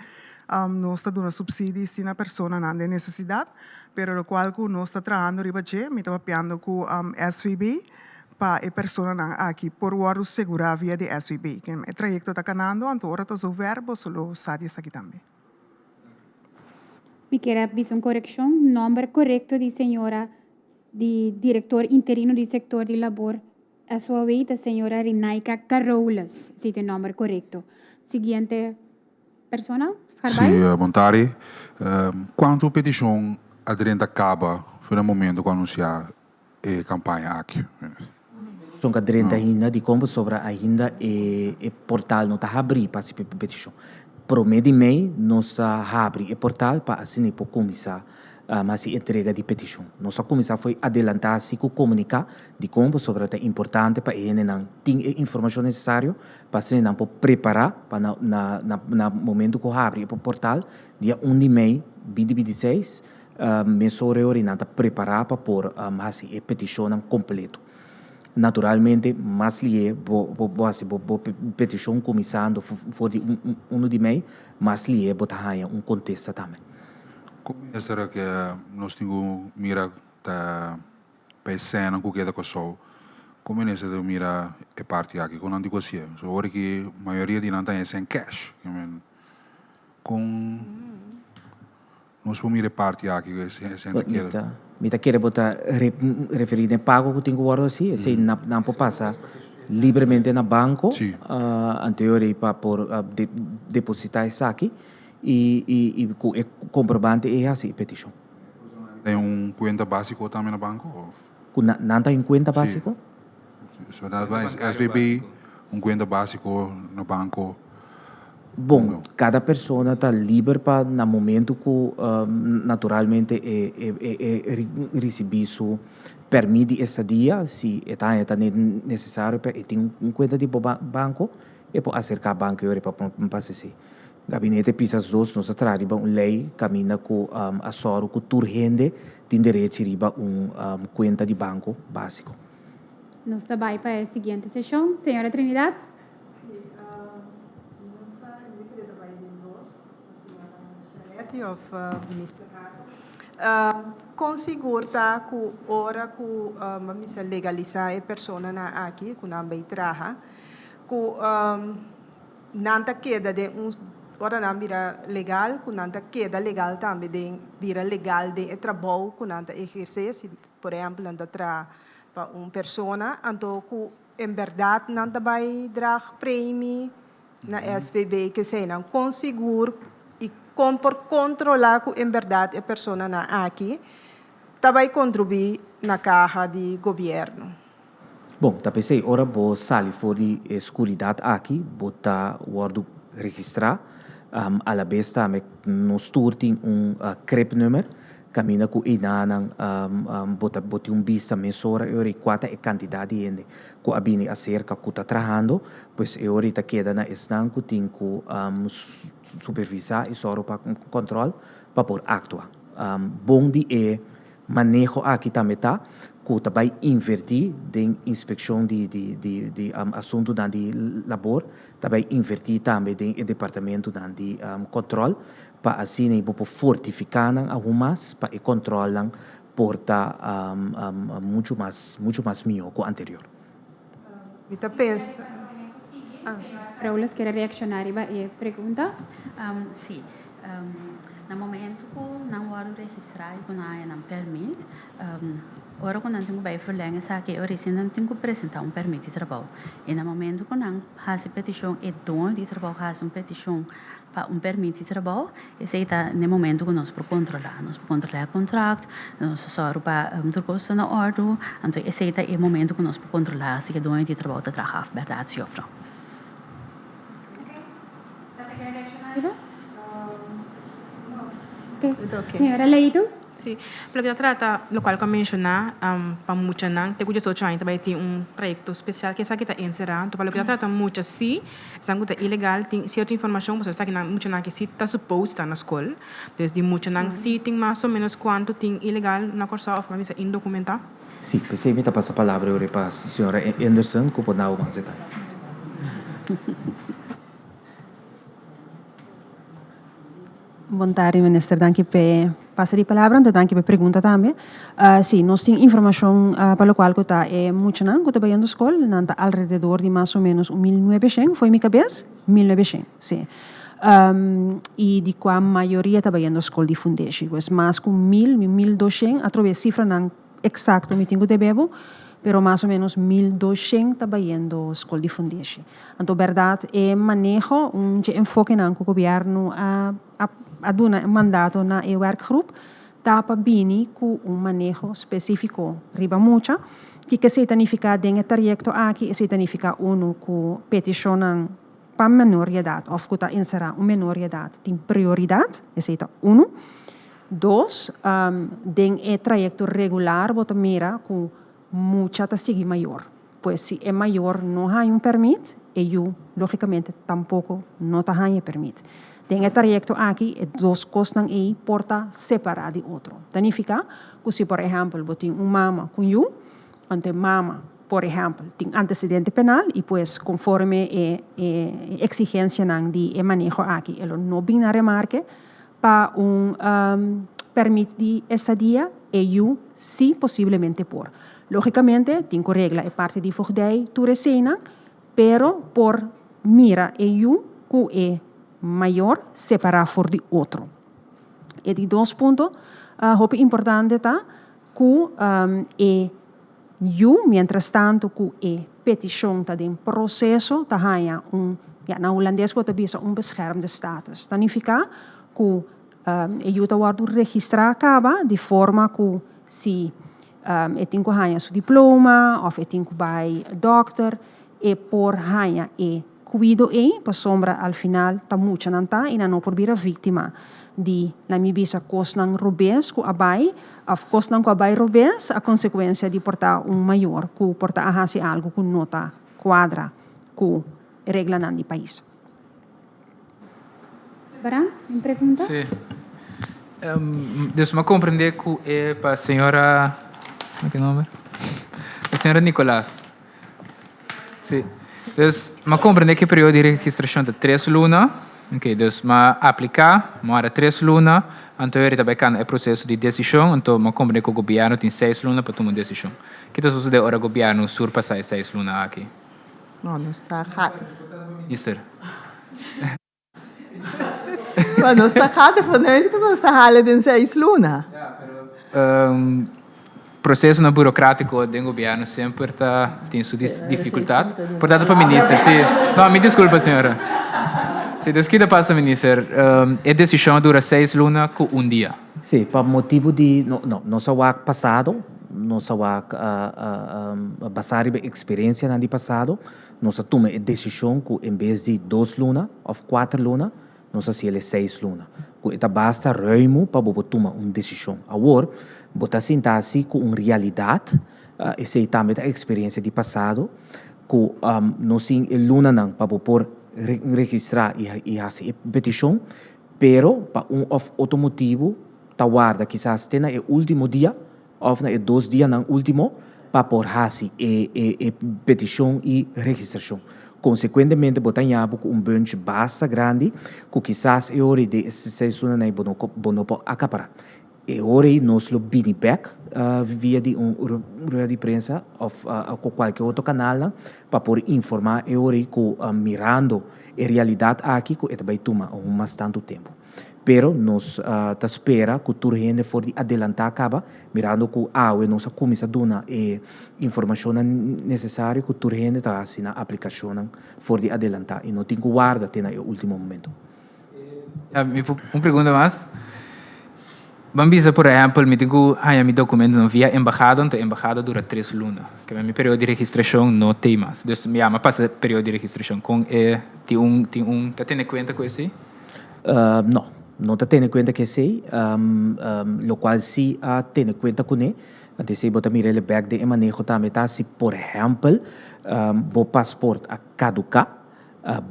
nos ta duna subsidi si na personanan den nesesidat, pero lokual ku nos ta trahando riba dje, mi ta papiando ku SVB, pa e personanan aki por wòrdu segurá via di SVB. E trayekto ta kanando, anto ora ta zover boso lo sa di esaki tambe. Mi kier a bisa un korekshon. Nòmber korekto di señora di direktor interino di sektor di labor SOAW ta señora Rinaica Carolus. Esei ta e nòmber korekto. Siguiente persona, Scharbaai. Sí, bon tardi. Kuantu petishon a drenta kaba for e momento ku anunsiá e kampaña aki. Son ka drenta ainda dikon pasobra ainda e e portal no ta habrí pa hasi petishon. Promé di mei nos a habri e portal pa asina e por kuminsá hasi entrega di petishon. Nos a kuminsá fo'i adelantá si ku komuniká dikon pasobra ta importante pa e hendenan tin e informashon nesesario pa asina nan por prepará pa na na na momento ku habri e portal dia un di mei binti 26. Mesora e ora nan ta prepará pa por hasi e petishonnan kompleto. Naturalmente, mas lié bo bo hasi bo bo petishon kuminsando for di unu di mei, mas lié bo ta haña un kontesta tambe. Kon minister ke nos tin ku mira ta pa e sènan ku keda Kòrsou? Kon minister ta mira e parti aki? Kon nan tin ku hasié? So ora ki mayoria di nan ta haña sèn kèsh. Kon. Nos por mira e parti aki ku e hende kere. Mi ta kere bo ta referí na e pago ku tin ku wòrdu hasi, esei nan por pasa libremente na banko anterior ei pa por depositá esaki i ku e komprobante ei hasi e petishon. Tin un kuenta básiko tambe na banko òf? Ku nan ta un kuenta básiko? Si. SVB un kuenta básiko na banko. Bon, kada persona ta liber pa na momento ku naturalmente e e risibí su pèrmit di estadia, si e ta haña ta nesesario pa e tin un kuenta di bo banko, e por aserká banko e ora pa pasa esei. Gabinete Pisas dos nos a traha riba un lei kaminda ku a sòru ku tur hende tin derechi riba un kuenta di banko básiko. Nos ta bai pa e siguiente seshon. Señora Trinidad. Sí, no sa mi kere ta bai den dos, señora Charetti of minister Hato. Kon sigur ta ku ora ku bo mester legalisá e personanan aki ku nan bai traha, ku nan ta keda den un, ora nan bira legal, ku nan ta keda legal tambe den, bira legal den e trabou ku nan ta ehersé, si por ehèmpel nan ta traha pa un persona, anto ku En berdad nan ta bay draag premie na SVB keseynan. Con sigur y con por controla cu en berdad e personanan aki ta bay contribui na caha di gobierno? Bon, ta p'esei ora bo sali for di e skuridat aki, bo ta wòrdu registrá. Alabes tambe nos tur tin un cribnummer Kaminda ku einanan bo ta bo tin un bista mesora e ora i kua ta e kantidat di hende ku a bini aserka ku ta trahando, pues e ora i ta keda na esnan ku tin ku supervisá i sòru pa kòntròl pa por aktua. Bon di e maneho aki tambe ta ku ta bai invertí den inspekshon di di di di asuntunan di labor, ta bai invertí tambe den e departamentunan di kòntròl Pa asina i bo por fortifiká nan aun mas pa e kòntròlnan por ta muchu mas muchu mas mihó ku anterior. Mi ta pensa. Rowles kier a reakshoná riba e pregunta? Sí. Na momento ku nan wòrdu registrá i ku nan haña nan pèrmit, ora ku nan tin ku bai verlèng esaki, e ora esei nan tin ku presentá un pèrmit di trabou. I na momento ku nan hasi petishon, e doño di trabou hasi un petishon pa un pèrmit di trabou, esei ta na e momento ku nos por kontrolá. Nos por kontrolá e kontrakt, nos ta sòru pa tur kos ta na òrdu, anto esei ta e momento ku nos por kontrolá si e doño di trabou ta traha af bèrdat si òf no. Señora Leito. Sí, pa loke ta trata lokual ku a menshoná pa muchanan te ku diesocho aña ta bai tin un trayekto spesial ke esaki ta enserá. Anto pa loke ta trata mucha sí, esnan ku ta ilegal tin sierto informashon pasobra esaki nan muchanan ke sí ta supos ta na skol. Dus di muchanan sí tin mas o ménos kuantu tin ilegal na Kòrsou òf mas bisa indokumentá. Sí, p'esei mi ta pasa palabra ora pa señora Anderson ku por dau mas detaye. Bon tardi minister, danki p'e pasa di palabra, anto danki p'e pregunta tambe. Sí, nos tin informashon pa lokual ku ta e muchanan ku ta bayendo skol, nan ta alrededor di mas o ménos un mil nuebeshen, fo'i mi kabes, mil nuebeshen, sí. I di kua mayoria ta bayendo skol di fundeshi, pues mas ku mil, 1200, atrobe e sifranan Eksakto mi tin ku debe bo, pero mas o menos 1200 ta bayendo skol di fundeshi. Anto bèrdat e maneho, un dje enfokenan ku gobièrnu a a duna e mandato na e wèrkgroep ta pa bini ku un maneho spesífiko riba mucha. Kiko esei ta nifiká den e trayekto aki? Esei ta nifiká unu ku petishonnan pa menor di edat òf ku ta enserá un menor di edat tin prioridat, esei ta unu. Dos, den e trayekto regular bo ta mira ku mucha ta sigui mayor. Pues si e mayor no haña un pèrmit, e yu lógikamente tampoko no ta haña e pèrmit. Den e trayekto aki e dos kosnan ei por ta separá di otro. Ta nifiká ku si por ehèmpel bo tin un mama ku un yu, anto e mama por ehèmpel tin antesedente penal i pues konforme e eksigensianan di e maneho aki e lo no bin na remarke, Pa un pèrmit di estadia e yu sí posiblemente por. Lógikamente tin ku regla e parti di voogdij tur eseinan, pero por mira e yu ku e mayor separá for di otro. E di dos punto hopi importante ta ku e yu mientrastantu ku e petishon ta den proseso ta haña un, ya na hulandes bo ta bisa un beschermde status. Ta nifiká ku e yu ta wòrdu registrá kaba di forma ku si e tin ku haña su diploma òf e tin ku bai dòkter e por haña e Kuido ei pasobra al final ta muchanan ta i nan no por bira víktima di na mi bisa kosnan robes ku a bai òf kosnan ku a bai robes a konsekuensia di por ta un mayor ku por ta a hasi algu ku no ta kuadra ku reglanan di pais. Bram, un pregunta? Sí. Dus mi a komprendé ku e pa señora, ki nomber? Pa señora Nicolas. Sí. Dus, m'a comprende cu e periodo di registracion ta tres luna. Ok, dus m'a aplica, m'a wara tres luna, anto e ta bay cana e proceso di decision, anto m'a comprende cu gobierno tin seis luna pa tuma un decision. Ki ta sucede ora gobierno surpasa e seis luna aki? No, nos ta gaat. Minister. Maar nos ta gaat ervan uit ku nos ta hala den seis luna. Ja, pero procesonan burocratico den gobierno semper ta tin su dificultad. Por tanto pa minister, si. No, mi disculpa señora. Si, dus ki ta pasa minister? E decision a dura seis luna ku un dia. Si, pa motibu di, no, no, nos a wak pasado, nos a wak basá riba experiencianan di pasado, Nos a tuma e desishon ku en bes di dos luna òf kuater luna, nos a hasiel e seis luna. Ku e ta basta ruimu pa bo por tuma un desishon. Awor, bo ta sinta hasi ku un realidat, esei tambe ta eksperensia di pasado, ku nos tin e lunanan pa bo por registrá i hasi e petishon, pero pa un òf otro motibu ta warda kisas te na e último dia òf na e dos dianan último pa por hasi e e petishon i registrashon. Konsekuentemente bo ta haña bo ku un bunch basta grandi ku kisas e ora di e seis lunanan ei bo no bo no por akapará. E ora ei nos lo bini bek via di un rueda di prensa of ku kualke otro kanalnan pa por informá e ora ei ku mirando e realidat aki ku e ta bai tuma aun mas tantu tempu. Pero nos ta spera ku tur hende for di adelantá kaba mirando ku awe nos a kuminsá duna e informashonnan nesesario ku tur hende ta hasi nan aplikashonnan for di adelantá i no tin ku warda te na e último momento. Ya, mi por un pregunta mas. Ban bisa por ehempel mi tin ku haña mi dokumentonan via embahada, anto embahada dura tres luna. Ke mi periodo di registrashon no t'ei mas. Dus mi a pasa periodo di registrashon. Kon e tin un tin un ta tene kuenta ku esei? No, no ta tene kuenta ku esei. Lokual si a tene kuenta kuné, anto esei bo ta mira el bèk den e maneho tambe ta si por ehempel bo pasport a kaduká,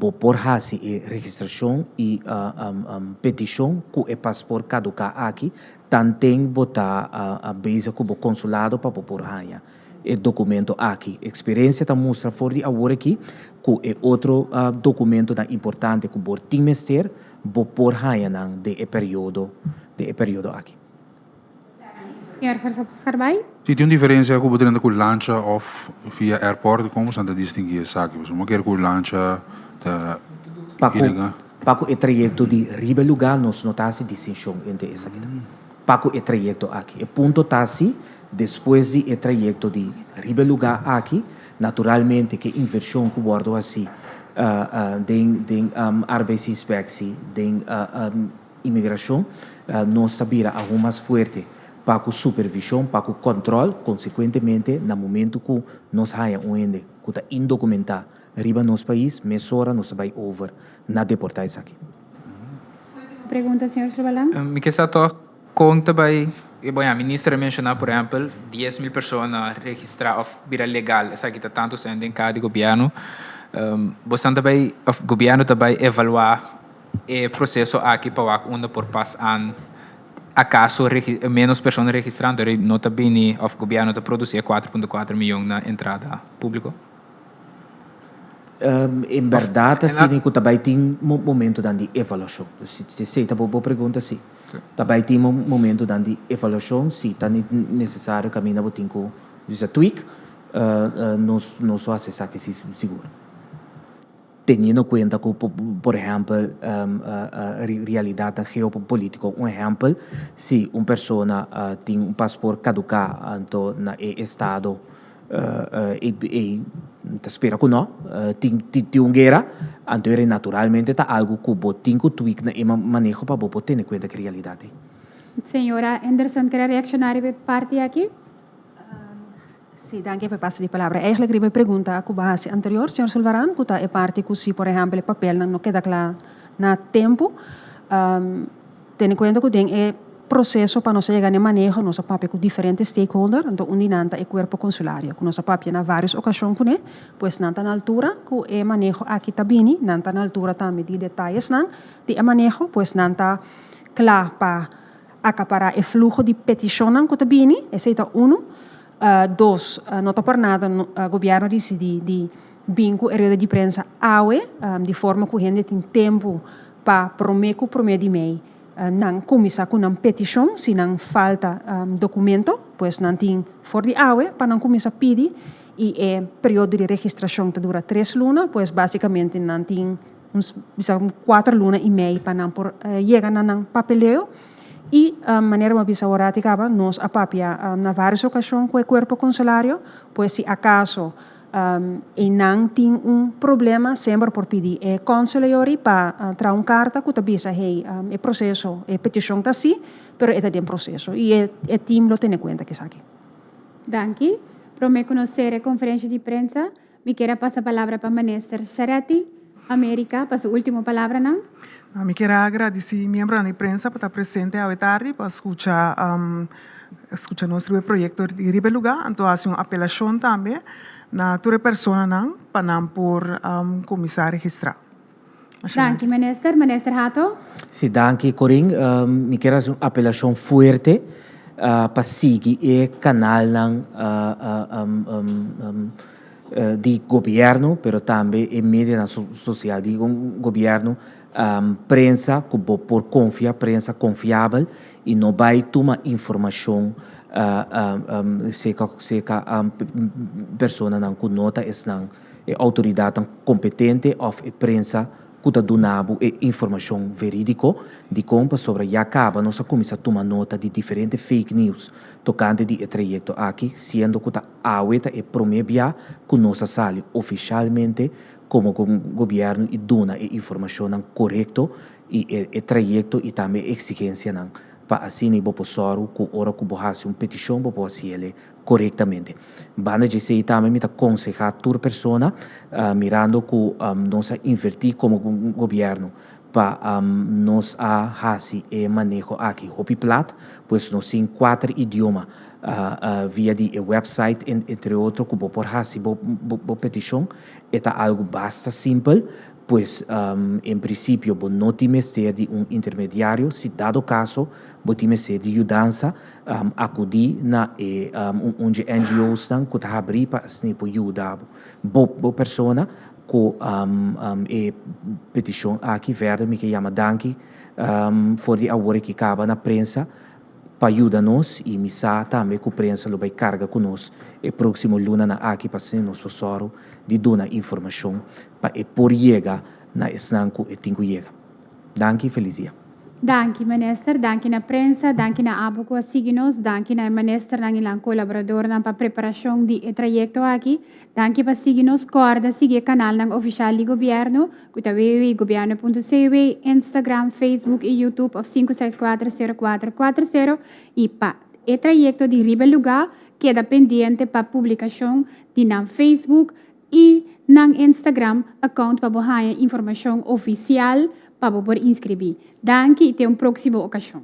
Bo por hasi e registrashon i petishon ku e pasport kaduká aki tanten bo ta bezig ku bo konsulado pa bo por haña e dokumento aki. Eksperensia ta mustra for di awor aki ku e otro dokumentonan importante ku bo tin mester bo por haña nan den e periodo den e periodo aki. Señor Scarbay. Si tin un diferencia cu bo drenta cu lancha of via airport, con boso ta distingui esaki? Pasobra bo kere cu lancha ta ilegal. Pa cu e trayecto di riba e lugar nos no ta haci distincion entre esakinan. Pa cu e trayecto aki. E punto ta si despues di e trayecto di riba e lugar aki, naturalmente cu e inversion cu wordo haci den den arbeidsinspectie, den Imigrashon, nos ta bira aun mas fuerte pa ku supervishon, pa ku kòntròl, konsekuentemente na momentu ku nos haña un hende ku ta indokumentá riba nos pais, mesora nos ta bai over na deportá esaki. Ultimo pregunta, señor Srebalan. Mi ke sa tòg kon ta bai, bon ya, minister a menshoná por ehèmpel 10,000 persona registrá òf bira legal, esaki ta tantu sèn den kaha di gobièrnu. Bosan ta bai òf gobièrnu ta bai evaluá E proceso aki pa wak unda por pas an acaso menos persona registra anto no ta bini of gobierno ta produci e 4.4 miyon na entrada publico? En berdad asina cu ta bay tin momentonan di evaluacion. Si esey ta bo pregunta si. Ta bay tin momentonan di evaluacion si ta necesario caminda bo tin cu usa tweak nos lo haci esaki si sigur. Teniendo kuenta ku por ehèmpel realidatnan geopolítiko. Un ehèmpel, si un persona tin un pasport kaduká anto na e estado ei ta spera ku no tin un guera, anto e naturalmente ta algu ku bo tin ku tweak na e maneho pa bo por tene kuenta ku e realidat ei. Señora Henderson kere reakshoná riba e parti aki? Sí, danki pa e pase di palabra. Eigenlijk riba e pregunta ku bo a hasi anterior, señor Sulvaran, ku ta e parti ku si por ehèmpel e papelnan no keda kla na tempu, tene kuenta ku den e proseso pa nos a yega na e maneho nos a papia ku diferente stakeholder, anto un di nan ta e kuerpo konsulario ku nos a papia na vários okashon kuné, pues nan ta na altura ku e maneho aki ta bini, nan ta na altura tambe di detayesnan di e maneho, pues nan ta kla pa akapará e fluho di petishonnan ku ta bini, esei ta unu. Dos, no ta por nada gobièrnu a disidí di bin ku e rueda di prensa awe, di forma ku hende tin tempu pa promé ku promé di mei nan kuminsá ku nan petishon si nan falta dokumento, pues nan tin for di awe pa nan kuminsá pidi i e periodo di registrashon ta dura tres luna, pues básikamente nan tin un bisa un kuater luna i mei pa nan por yega na nan papeleo. I manera bo a bisa ora ti kaba, nos a papia na vários okashon ku e kuerpo konsulario, pues si akaso einan tin un problema semper por pidi e kònsul ayori pa traha un karta ku ta bisa hey e proseso, e petishon ta así, pero e ta den proseso i e tim lo tene kuenta ku esaki. Danki. Promé ku nos sera e konferensha di prensa, Mi kier a pasa palabra pa Minister Charetti America pa su ultimo palabranan. Mi kier a gradisí miembronan di prensa pa ta presente awe tardi pa skucha skucha nos riba e proyekto di riba e lugá. Anto hasi un apelashon tambe na tur e personanan pa nan por kuminsá registrá. Danki Minister. Minister Hato. Sí, danki Corin. Mi kier hasi un apelashon fuerte pa sigui e kanalnan di gobièrnu, pero tambe e medianan sosial di gobièrnu. Prensa ku bo por konfia, prensa konfiabel i no bai tuma informashon seka seka personanan ku no ta esnan e outoridatnan kompetente òf e prensa ku ta duna bo e informashon verídiko. Dikon? Pasobra ya kaba nos a kuminsá tuma nota di diferente fake news tokante di e trayekto aki, siendo ku ta awe ta e promé bia ku nos a sali ofishalmente komo gobièrnu i duna e informashonnan korekto i e trayekto i tambe e eksigensianan pa asina bo por sòru ku ora ku bo hasi un petishon bo por hasi el'e korektamente. Banda di esei tambe mi ta konsehá tur persona mirando ku nos a invertí komo gobièrnu pa nos a hasi e maneho aki hopi plat, pues nos tin kuater idioma via di e website entre otro ku bo por hasi bo petishon. E ta algu basta simpel, pues en prinsipio bo no tin mester di un intermediario, si dado kaso bo tin mester di yudansa, akudí na e un dje NGO's-nan ku ta habrí pa asina por yuda bo bo persona ku e petishon aki. Verder mi ke yama danki for di awor e ke kaba na prensa pa yuda nos i mi sa tambe ku prensa lo bai karga ku nos e próksimo lunanan aki pa asina nos por sòru di duna informashon pa e por yega na esnan ku e tin ku yega. Danki i felis dia. Danki Minister, danki na prensa, danki na abo ku a sigui nos, danki na e ministernan i nan kolaboradornan pa preparashon di e trayekto aki. Danki pa sigui nos, kòrda sigui e kanalnan ofishal di gobièrnu ku ta www.gobierno.cw, Instagram, Facebook i YouTube òf 5640440 i pa e trayekto di riba lugá keda pendiente pa publikashon di nan Facebook i nan Instagram account pa bo haña informashon ofisial pa bo por inskribí. Danki i te un próksimo okashon.